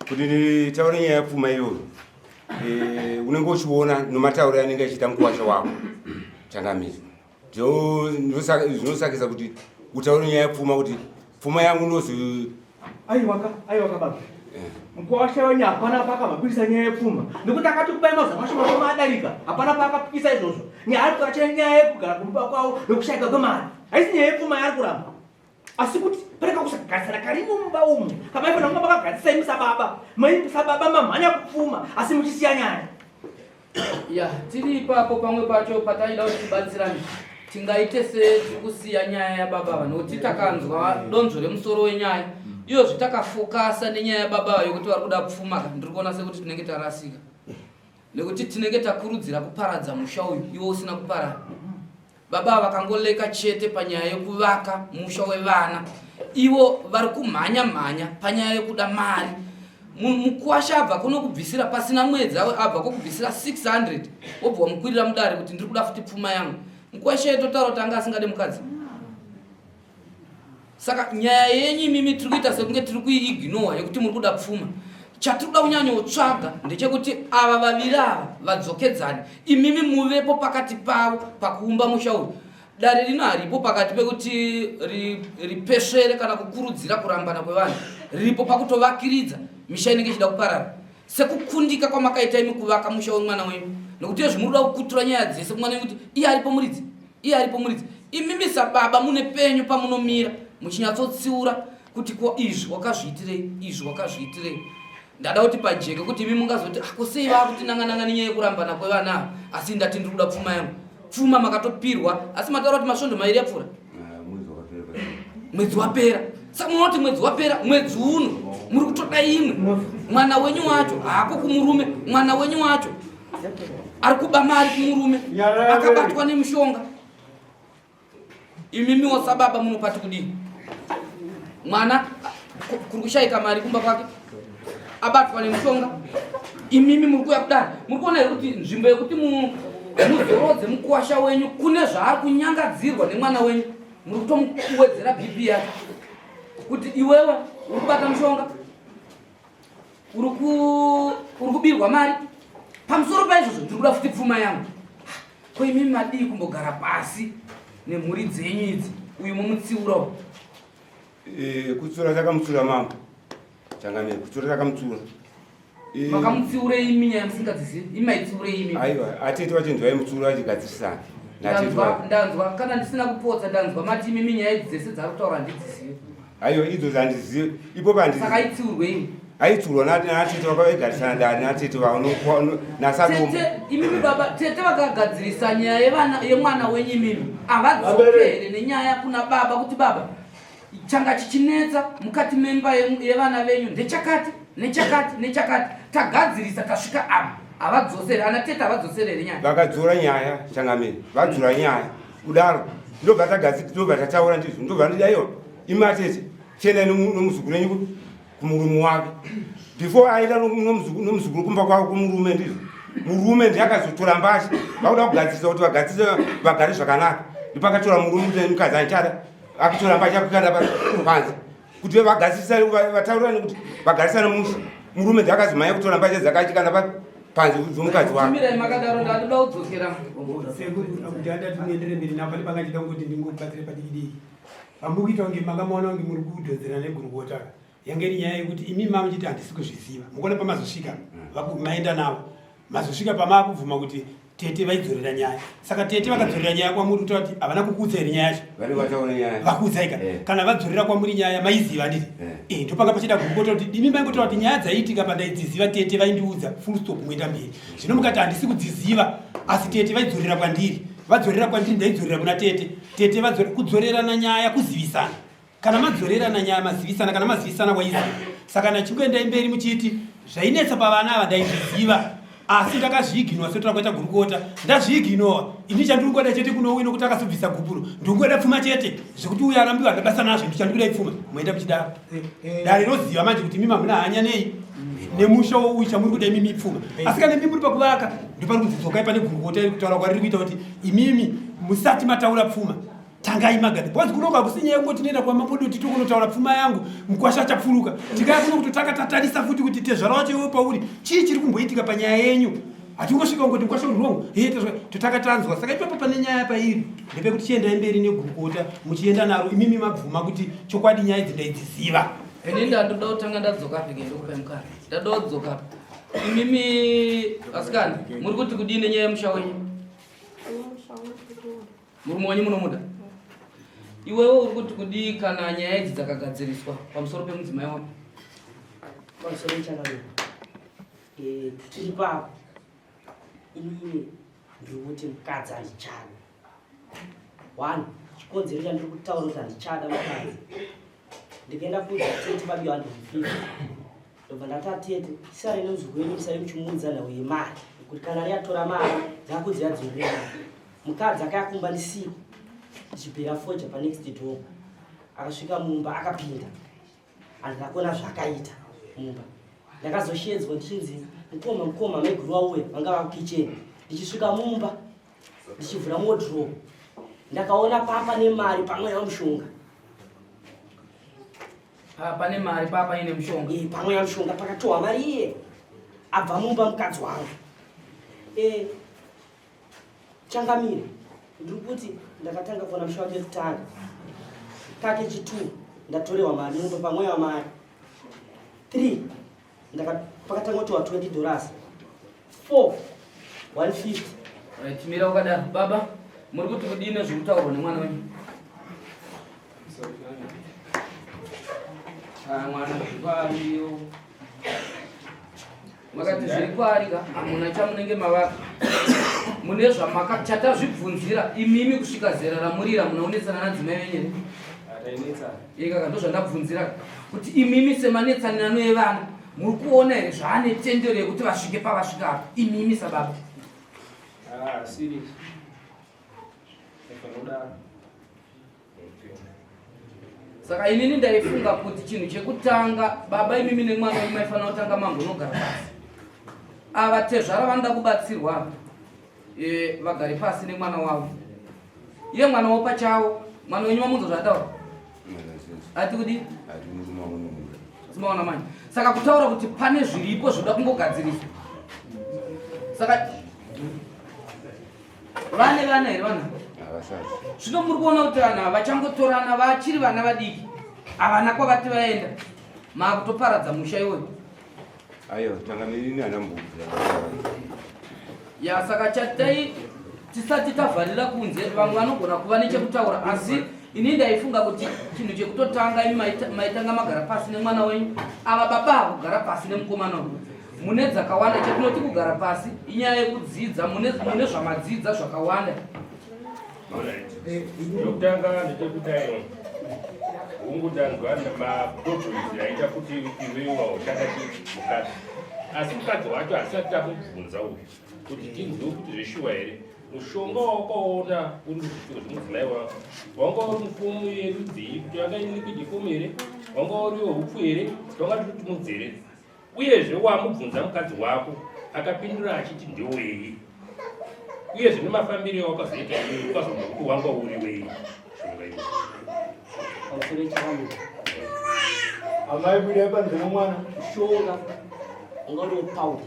Kuti nditaure nyaya yepfuma iyoyo, eh, unenge uchiona nomatauriro anenge achiita mukuwasha wako changamire. Zvinosakisa kuti utaure nyaya yepfuma kuti pfuma yangu ndozi Aiwaka, aiwaka baba. Eh. Mkwasha wenyu hapana paakabapikisa nyaya yepfuma nekuti akati kubai mazuva mashoma shoma adarika hapana paakapikisa izvozvo. Nyaya ari kuacha nyaya yekugara kumba kwavo nekushaika kwemari. Haisi nyaya yepfuma yaari kuramba. Asi kuti pane kakusagarisana karimo mumba umu kamaifanira kunga makagarisisa imi sababa. Mai sababa mamhanya kupfuma asi muchisiya nyaya. Ya, tiri ipapo pamwe pacho pataida kuti tibatsirane. Tingaite se tiri kusiya nyaya yababa ava nokuti takanzwa donzvo remusoro wenyaya. Iyozvi takafokasa nenyaya yababa ava yokuti vari kuda pfuma ka ndiri kuona sekuti tinenge tarasika. Nekuti tinenge takurudzira kuparadza musha uyu iwo usina kuparara. Baba ava vakangoleka chete panyaya yekuvaka musha wevana. Ivo vari kumhanya mhanya panyaya yekuda mari. Mukwasha abva kunokubvisira pasina mwedzi abva kokubvisira 600 wobva wamukwirira mudare kuti ndiri kuda futi pfuma yangu. Mukwasha yetotaura kuti anga asingade mukadzi. Saka nyaya yenyu imimi tiri kuita sekunge tiri kuiignowa yekuti muri kuda pfuma. Chatiri kuda kunyanyotsvaga ndechekuti ava vaviri ava vadzokedzane, imimi muvepo pakati pavo pakuumba musha uyu. Dare rino haripo pakati pekuti ripesvere kana kukurudzira kurambana kwevanhu, riripo pakutovakiridza misha inenge ichida kuparara sekukundika kwamakaita imi kuvaka musha wemwana wenyu, nekuti izvi muri kuda kukutura nyaya dzese kumwana wenyu kuti iye aripo muridzi iye aripo muridzi imimi sababa mune penyu pamunomira muchinyatsotsiura kuti ko izvi wakazviitirei izvi wakazviitirei ndada kuti pajeke kuti imi mungazoti ah, ko sei vakuti nangananga nenyaya yekurambana kwevana ava asi ndati ndiri kuda pfuma yangu pfuma makatopirwa asi mataura kuti masvondo mairi yapfuura ah, mwedzi wapera saka munoti mwedzi wapera mwedzi uno muri kutoda imwe mwana wenyu wacho haako kumurume mwana wenyu wacho ari kuba mari kumurume akabatwa nemushonga imimiwo sababa munopati kudini mwana kuri kushaika mari kumba kwake abatwa nemushonga imimi muri kuya kudari muri kuona here kuti nzvimbo yekuti muzorodze mukuwasha wenyu kune zvaari kunyangadzirwa nemwana wenyu muri kutomuwedzera bp yake kuti iwewe uri kubata mushonga uri kubirwa mari pamusoro paizvozvo ndiri kuda futi pfuma yangu ko imi madii kumbogara pasi nemhuri dzenyu idzi uyu mumutsiura u eh, kutsiura takamutsiura mambo changamire kutsiura takamutsiura eh, makamutsiurei imi nyaya musingadzizivi imi maitsiurei imi aiwa atete vacho ndivaimutsiura vachigadzirisana ndanzwa kana ndisina kupotsa ndanzwa mati imimi nyaya idzi dzese dzaari kutaura handidzizivi Aiwa idzo handizive ipo pandizive. Saka aitsiurwe imi. Aitsiurwa natete vakaigarisana ndani natete vavo nasadombo. Tete imimi baba tete vakagadzirisa nyaya yevana yemwana wenyu imimi havadzokere nenyaya kuna baba kuti baba changa chichinetsa mukati memba yevana venyu ndechakati nechakati nechakati tagadzirisa tasvika apa havadzosere ana tete havadzosere here nyaya vakadzora nyaya changamire vadzora nyaya kudaro ndobva tagadzira ndobva tataura ndizvo ndobva ndidaiwa Imi atete chiendai nomuzukuru wenyu kumurume wake before aenda nomuzukuru kumba kwavo kumurume ndizvo murume ndiye akazotora mbashi vakuda kugadzirisa kuti vagadzise vagare zvakanaka ndipakatora murume kuti mukadzi andichada akutora mbashi akukanda panze kuti vagadzirisa vataurirane kuti vagarisane mushe murume ndiye akazomhanya kutora mbashi dzakachikanda panze dzomukadzi wake Mirai makadaro ndakuda kudzokera. Sekuru kuti andati muenderere mberi napo pane panga chida kungoti ndingokubatsire padikidiki. Pamuri kuita kunge manga maona kunge muri kudhonzera negurukota ka. Yange iri nyaya yekuti imi mamuchiti handisi kuzviziva. Mukuona pamazosvika maenda navo. Mazosvika pamaakubvuma kuti tete vaidzorera nyaya. Saka tete vakadzorera nyaya kwamuri kutaura kuti havana kukuudza here nyaya yacho? Vakuudzai ka. Eh. Kana vadzorera kwamuri nyaya maiziva handiti? Eh, eh ndopanga pachida gurukota kuti imi maingotaura kuti nyaya dzaiitika pandaidziziva tete vaindiudza full stop moenda mberi. Zvino mukati handisi kudziziva asi tete vaidzorera kwandiri. Vadzorera kwandiri ndaidzorera kuna tete. Tete vadzore kudzorerana nyaya kuzivisana. Kana madzorerana nyaya mazivisana kana mazivisana waiziva. Saka nachingoendai mberi muchiti zvainetsa pavana ava ndaizviziva asi ndakazviiginowa setola kwaita gurukota ndazviiginowa ini chandiri kungoda chete kuno uyu nokuti akazobvisa gupuro ndiri kungoda pfuma chete zvekuti uyu arambiwa ndabasa nazvo ndi chandiri kuda ipfuma moenda muchidaro eh, eh. dare roziva manje kuti mimi hamuna hanya nei nemusha uyu chamuri kuda imimi ipfuma asi kana imi muri pakuvaka ndopari kunzi dzokai pane gurukota iri kutaura kwariri kuita kuti imimi musati mataura pfuma. Tangai magadi because kuno kwakusi nyaya yekungoti tinoenda kwamambo doti tokunotaura pfuma yangu mukwasha achapfuruka. Tikaya kuno kutotanga tatarisa futi kuti tezvara wacho iwe pauri chii chiri kumboitika panyaya yenyu. Hatingosvika kungoti mukwasha uri wrong. Hee tezvara totanga tanzwa. Saka ipapo pane nyaya pairi ndepekuti chiendai mberi negurukota muchienda naro imimi mabvuma kuti chokwadi nyaya idzi ndaidziziva. Ini ndandoda kutanga ndadzoka peke ndokupai mukana. Ndadoda kudzoka. Imimi asikana muri kuti kudii nenyaya yemusha wenyu? Murume wenyu munomuda? Iwewe uri kuti kudii kana nyaya idzi dzakagadziriswa pamusoro pemudzimai wako? Pamusoro changamire. Eh, tiri papo. Inini ndiri kuti mukadzi handichada. One, chikonzero chandiri kutaura kuti handichada mukadzi. Ndikaenda kuudza tete babi 150. Ndobva ndati atete, sare nemuzukuru wenyu musare muchimuudza nhau yemari. Nekuti kana ari atora mari, dzakudzi adzorera mari. Mukadzi akayakumba ndisipo ndichibhera foja panext door. Akasvika mumba akapinda. Handina kuona zvaakaita mumba. Ndakazoshedzwa ndichinzi mukoma mukoma maiguru vauya vanga vakukicheni. Ndichisvika mumba ndichivhura wardrobe ndakaona papa nemari pamwe yamushonga. Pane mari papa ine mushonga. Eh, pamwe yamushonga pakatohwa mari iye. Abva mumba mukadzi wangu. Eh, Changamire, ndiri kuti ndakatanga kuona musha wake kutanga kake chitu ndatorewa mari mumba pamweya wamari 3 pakatanga kutowa 20 dollars 4 150. Right, mira wakadaro baba, muri kuti kudii nezvekutaurwa nemwana wenyu? Ah, mwana zvipariyo Makati zviri kwaari ka hamuna chamunenge mavaka mune zvamaka chatazvibvunzira imimi kusvika zera ramurira muna unetsana nadzimai venyu here? Ikaka ndozvandabvunzira kuti imimi semanetsanirano evana muri kuona here zvaane tendero yekuti vasvike pavasvika apa imimi sababa? Ah, serious. Saka inini ndaifunga kuti chinhu chekutanga baba imimi nemwana wenyu maifanira kutanga mambonogara pasi. Ava tezvara vanoda kubatsirwa e, vagare pasi nemwana wavo. Iye mwana wavo pachawo, mwana wenyu mamunzwa zvaataura? Ati kudii? Simaona manje. Saka kutaura kuti pane zviripo zvinoda kungogadziriswa. Saka vane vana here vana zvino muri kuona kuti vanhu ava vachangotorana vachiri vana vadiki havana kwavati vaenda maakutoparadza musha iwoyo ayo tangamiriri ana mbudzi ya saka chatai tisati tavharira kunze vamwe vanogona kuva nechekutaura asi ini ndaifunga kuti chinhu chekutotanga imi maitanga magara pasi nemwana wenyu ava baba kugara pasi nemukomana uyu mune dzakawanda chatinoti kugara pasi inyaya yekudzidza mune zvamadzidza zvakawanda. Chokutanga ndechekuti aiwa hungu tanzwa maproblems aita kuti iwewe wauchada mukadzi asi mukadzi wacho hasati tamubvunza uyu kuti tinzwe kuti zveshuwa here mushonga wawakaona uri muzvipfuko zvemudzimai wako wanga uri mufomu yerudzii kuti wanga iri liquid fomu here wanga uri wehupfu here wanga tiri timudzere Uyezve wamubvunza mukadzi wako akapindura achiti ndewei? Uyezve nemafambiro awakazoita iwe ukazobva kuti wanga uri wei? Shonga iwe. Pamusoro chavanhu. Amai budai panze nomwana. Mushonga unga uri wepauda.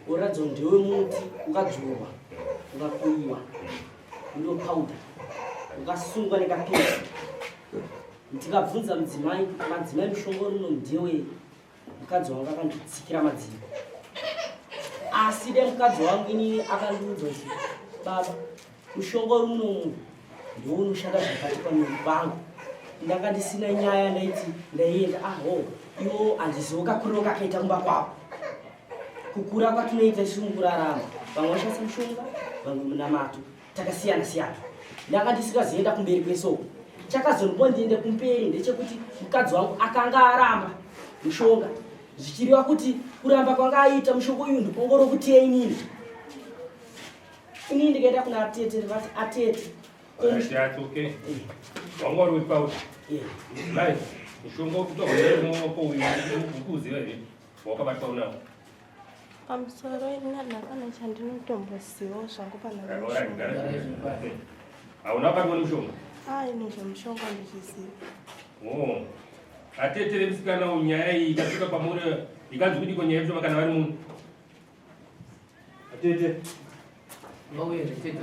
Uratidza kuti ndewe muti ukadzurwa ukakuyiwa uri wepauda ukasungwa nekapesi. Ndikabvunza mudzimai kuti madzimai mushonga uri muno ndewei, mukadzi wangu akanditsikira madziro. Asi dai mukadzi wangu inini akandiudza kuti baba mushonga uri muno umu ndiwo unoshanda zvakati pamuviri pangu. Ndanga ndisina nyaya ndaiti ndaienda aho ah, iwo handizivo kakuriro kakaita kumba kwavo. Kukura kwatinoita isu mukurarama vamwe vashandisa mushonga vamwe munamato takasiyana siyana ndanga ndisingazoenda kumberi kwesoko chakazondipo ndiende kumberi ndechekuti mukadzi wangu akanga aramba mushonga zvichireva kuti kuramba kwanga aita mushonga uyu ndipongoro kutei inini inini ndikaenda kuna atete ndikati atete wanga uri wepauti mai mushonga wekutorwa nemumaoko uyu ukuziva here wakabatwa unawo Pamusoro ini handina kana chandinotombozivawo zvangu panhau yemushonga. Hauna kubatwa nemushonga? Ah, ini zvemushonga ndizviziva. Oh. Atetere musikana uyu nyaya iyi ikasvika kwamuri ikanzi kudiko nyaya yemushonga kana vari munhu. Atete.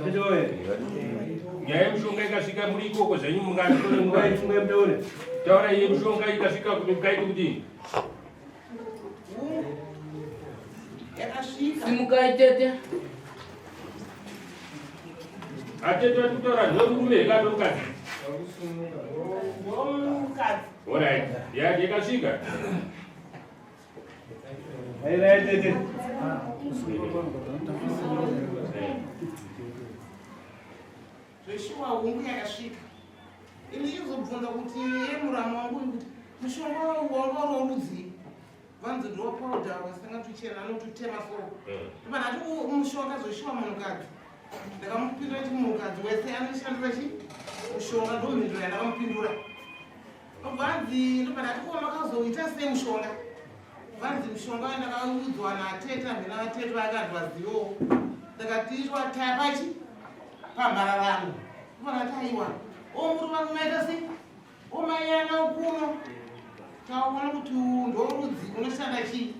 Atete oye. Nyaya yemushonga ikasvika muri ikoko zvenyu mungatore nguva mutaure. Taura iye mushonga ikasvika kuti mukaite kudini? Yakasvika. Simukai tete. Atete vari kutaura ndomurume here kana ndomukadzi? Ndomukadzi. Alright. Ya yakasvika. Airai tete. Zveshuwa hungu yakasvika. Ini ndichizobvunza kuti iye muramu wangu uyu kuti mushonga wanga uri worudzii? Vanzi ndiwo powder wasingatuchena anotutema so. Ndobva ndati mushonga zveshuwa munhukadzi. Ndakamupindura kuti munhukadzi wese anoshandisa chi mushonga ndomhinduro yandakamupindura. Ndobva anzi ndobva ndati ko makazoita sei mushonga? Vanzi mushonga wandakaudzwa natete hamhena vatete vakanzwazivowo. Ndakati itwa taya pachi pamhararano. Ndobva ndati aiwa. O muri vangu maita sei? Omayana kuno taona kuti ndorudzi unoshanda chii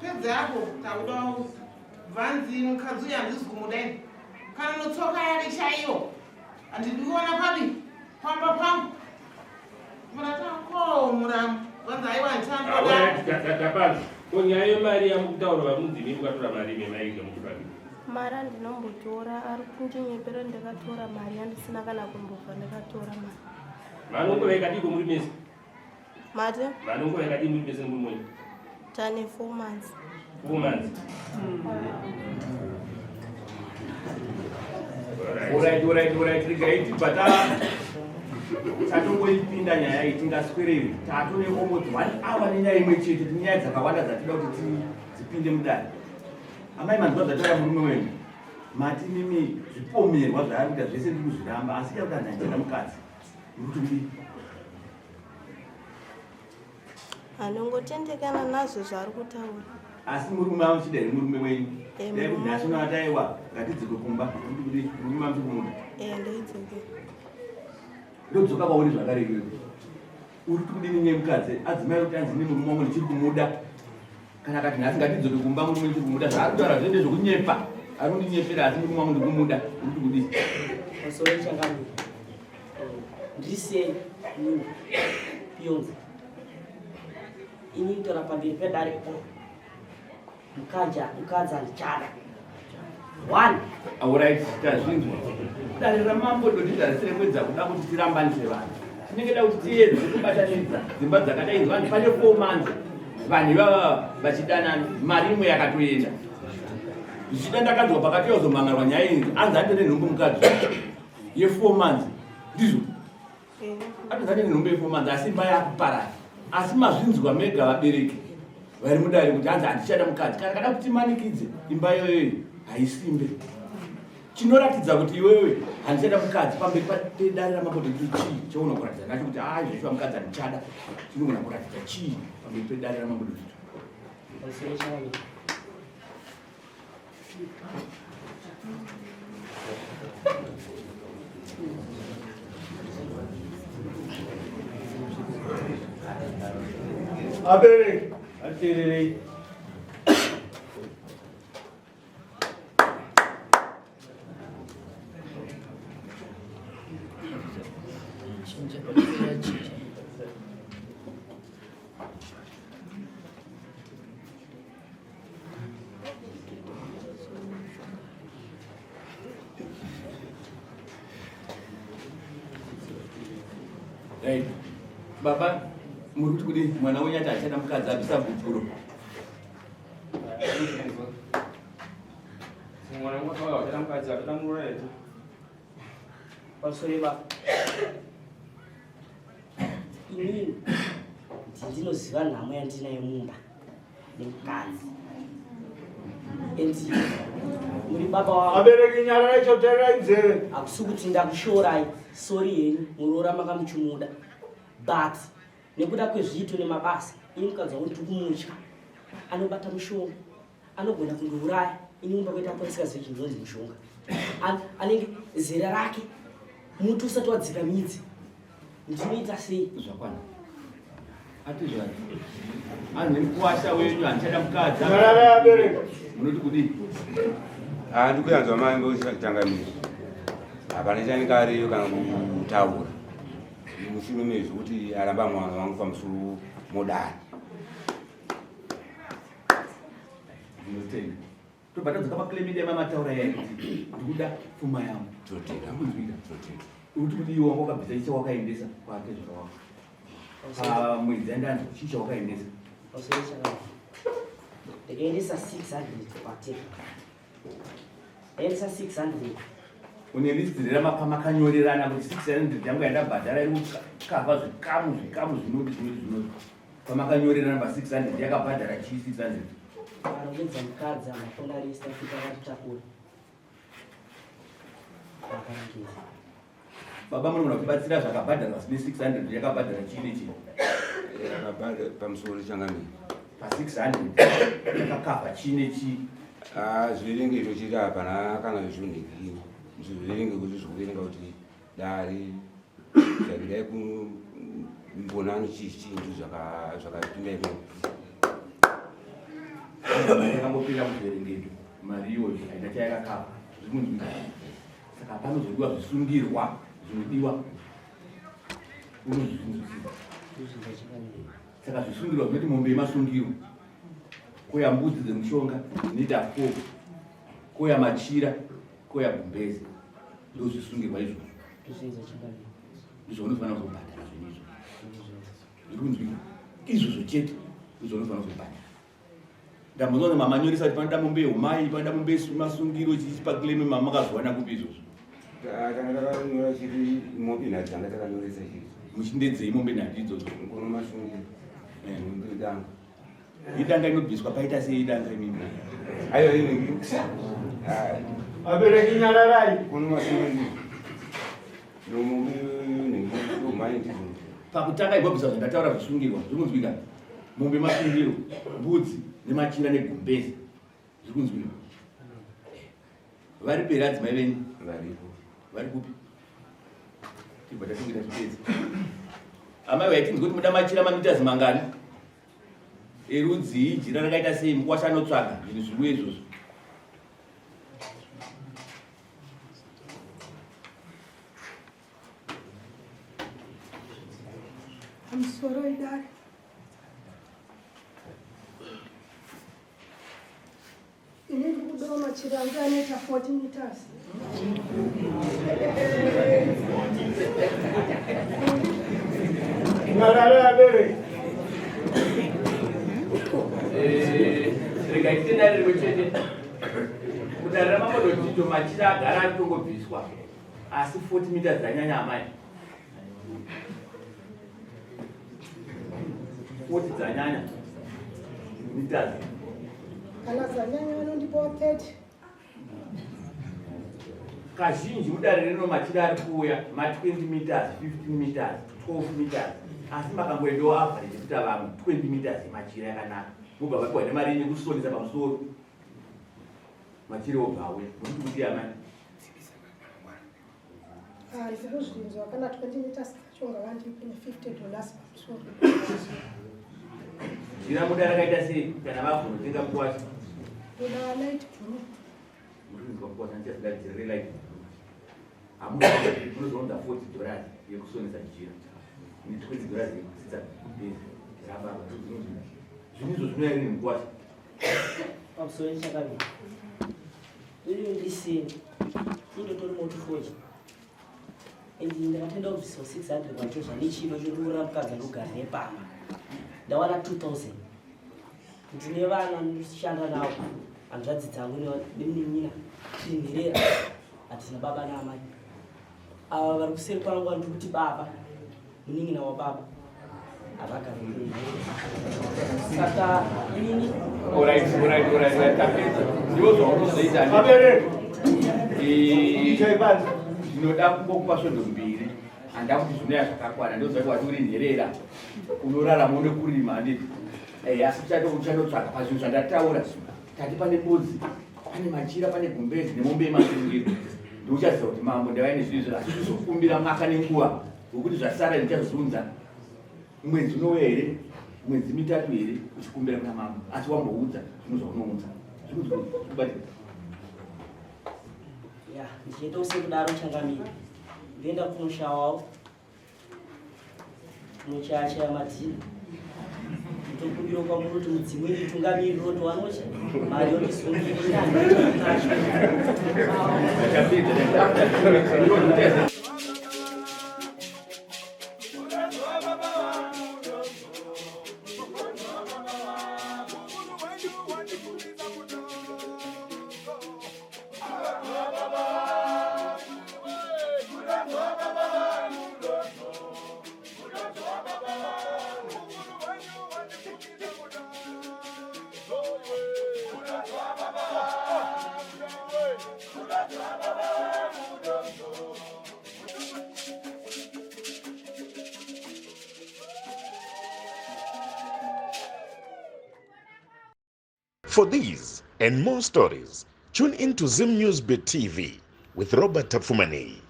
pedza yako takuda vanzi mukadzi uyu handisi kumuda ini kana notsoka yake chaiyo handidi kuona papi pamba pangu muratako muramu vanzi aiwa handichanoda Tapanzi. Ko nyaya yemari yamukutaura vamunzi imi mukatora mari nemaika muchipabiri. Mari andinombotora ari kundinyepera ndakatora mari yandisina kana kumbobva ndakatora mari. Manongova ikadiko muri mese. Mati Manongova ikadii muri mese muri mwenyu. tane 4 months. 4 months. Alright, alright, alright. Regai tibva ta tatongoipinda nyaya iyi tingaswereri tatone almost one hour nenyaya imwe chete tine nyaya dzakawanda dzatida kuti dzipinde mudare. Amai manzwa dzataura murume wenyu mati mimi zvipomerwa zvaari kuita zvese ndiri kuzviramba asi iye kuti handichada mukadzi muri kuti kudii? Anongotendekana nazvo zvaari kutaura. Asi murume amuchida here murume wenyu? Eh, Dai kuti murume nhasi uno ataiwa ngatidzike kumba muri kuti murume amuchiri kumuda. Eh, ndoidzokera. Ndodzoka kwauri zvakare iwewe. Uri kuti kudini nyaya mukadzi adzimai kuti anzi murume wangu ndichiri kumuda. Kana akati nhasi ngatidzoke kumba murume ndichiri kumuda zvaari kutaura zvese ndezvekunyepa. Ari kundinyepera asi murume wangu ndiri kumuda. Uri kuti kudini? Masoro changamire. Ndiri sei inini Beyonce. Ini kutaura pamberi pedare mukaja mukadzi handichada. One. Alright, tazvinzwa. Dare ramambo doti harisiri kuedza kuda kuti tirambanise vanhu. Tinenge da kuti tiedze kubatanidza dzimba dzakadai vanhu pane 4 months vanhu ivava vachidanana mari imwe yakatoenda. Zvichida ndakanzwa pakati yozomhangarwa nyaya iyi anzi atore nhumbu mukadzi ye 4 months ndizvo atozane nhumbu ye 4 months asi imba yakuparara. Asi mazvinzwa mega vabereki vari mudare kuti hanzi handichada mukadzi kana kada kuti manikidze imba iyoyo haisimbe. Chinoratidza kuti iwewe handichada mukadzi pamberi pedare ramambo ndechii chaunogona kuratidza nacho kuti ah izvo mukadzi handichada chinogona kuratidza chii pamberi pedare ramambo ndechii. Masoro changamire. Abereki, ateererei. Chinja, chinja. Right. Baba, muri kuti kudii mwana wenyu ati achada mukadzi abvisa gupuro. Mwana wangu akauya achada mukadzi atoda muroora here? Pamusoro baba. Inini ndinoziva nhamo yandinayo mumba nemukadzi. And muri baba wangu. Abereki nyararai chotererai nzeve. Hakusi kuti ndakushorai, sorry henyu, muroora makamuchimuda. But nekuda kwezviito nemabasa, ini mukadzi wangu ndiri kumutya. Anobata mushonga, anogona kundiuraya. Ini kumba kwedu apa ndisingazivi chinhu chinonzi mushonga. Anenge zera rake muti usati wadzika midzi. Ndinoita sei? Zvakwana. Atizvani. Anhu mukuwasha wenyu handichada mukadzi. Munoti kudii? Ah, ndikuyanzwa mai mbotangamira. Hapana chanenge ariyo kana kutaura. Mushure mezvo kuti aramba mwana wangu pamusoro modari. Ndinotenda. Tobva tadzoka paclaim yedu yamataura yaya kuti ndikuda pfuma yangu. Totenda. Kunzwika. Totenda. Uri kuti iwe wanga wakabvisa chii chawakaendesa kwake zvakawaka. Pamwedzi yandanzwa chii chawakaendesa? Ndakaendesa 600 kwateka. Ndaendesa 600. Une list reramapamakanyorerana kuti 600 yangu yandabhadhara iri kukavha zvikamu zvikamu zvinoti zvinoti zvinoti. Pamakanyorerana pa 600 yakabhadhara chii 600? Arongedza mukadzi amafonda ari East Africa akatitakura. Akarongedza. Baba munogona kutibatsira zvakabhadharwa ne 600 yakabhadhara chii nechii? Yakabhadhara pamusoro changamire. Pa 600 yakakavha chii nechii? Ah, zviverenge izvo chiri hapana kana zvonhikini. Zviverenge kuti zvikuverenga kuti dare zvakidai kumbonano chii chii ndizvo zvakapinda imomo. Yakambopinda muzviverengeto mari iyoyo haina chayakakava zvikunzwika. Saka panozodiwa zvisungirwa zvinodiwa unozvinzwisisa. Saka zvisungirwa zvinoti mombe yemasungiro koya mbudzi dzemushonga dzinoita fo koya machira koya gumbeze ndozvisungirwa izvozvo ndizvo unofanira kuzobhadhara zvinhu izvozvo zviri kunzwika izvozvo chete ndizvo unofanira kuzobhadhara ndambozoona mamanyoresa kuti panoda mombe yeumai panoda mombe masungiro chichipa claim mamakazviwana kupi izvozvo tanga takanyora chiri mombe nhatu tanga takanyoresa chiri muchindedzei mombe nhatu idzodzo mukono masungiro eh. mombe idanga idanga inobviswa paita sei idanga imimi ayo inenge abereki nyararai mukono masungiro nomombe nenge umai ndizvo pakutanga igobvisa zvandataura zvisungirwa zviri kunzwika mombe masungiro mbudzi nemachira negumbezi zviri kunzwika vari peri adzimai venyu varipo vari kupi tibva tatungira zvipedzi amai vaitinzwa kuti muda machira mamitazi mangani erudzii jira rakaita sei mukwasha anotsvaga zvinhu zviriwo izvozvo Pamusoro idare. Ini ndiri kudawo machira angu anoita 40 meters. Nyarara abereki. Eh, regai titendare rimwe chete kudare ramambo dotito machira agara atongobviswa asi 40 meters dzanyanya amai 40 dzanyanya meters Kana dzanyanya vanondipawo 30. Kazhinji mudare rino machira ari kuuya ma 20 meters, 15 meters, 12 meters asi makangoendawo average kuita vamwe 20 meters machira yakanaka mobva vapiwa nemari yenyu yekusonesa pamusoro machira obva auya nokuti kuti amai Ah, ndiri kuzvinzwa kana 20 meters dzacho ngavandipe ne 50 dollars pamusoro. Jira muda rakaita sei kana vakunotenga mukwasha? Ndoda light blue. Murinzwa mukwasha ndichasida jira relight blue. Hamuna munozounza 40 dollars yekusonesa jira. Ne 20 dollars yekutsitsa bhezi. Rababa zvinhu izvo zvinouya rini mukwasha? Pamusoro chakadii? Ini ndisini. Indotori motifoji. And ndakatenda kubviswa 600 wacho zvane chido chokuroora mukadzi anogara nepamba. Ndawana 2000. Ndine vana ndinoshanda navo, hanzvadzi dzangu nemunin'ina tiri nherera, hatina baba naamai. Ava vari kuseri kwangu vandiri kuti baba, munin'ina wababa havagari kumba. Saka inini Alright, alright, alright, alright, tapedza. Ndiwo zvaunozoita. Ndinoda kungokupa svondo mbiri. Handa kuti zvinoya zvakakwana. Ndoziva kuti wati uri nherera. Unorarama une kurima handiti. Eh, asi uchandotsvaga pazvinhu zvandataura. Tati pane mbudzi. Pane machira, pane gumbezi nemombe yemasungiro. Ndiuchaziva kuti mambo ndava ine zvinhu izvo asi zvizokumbira mwaka nenguva wekuti zvasara ndichazozunza mwedzi unouya here mwedzi mitatu here uchikumbira kuna mambo asi wamboudza zvinhu zvaunoudza zvikubatika. Ya, ndichiita sekudaro changamire. Ndoenda kunoshawawo. Muchachaya madhini. Tokumbira kwamuri kuti mudzimu inditungamiriro towanocha mari yondisungirira. For these and more stories, tune in to Zim News Bit TV with Robert Tafumani.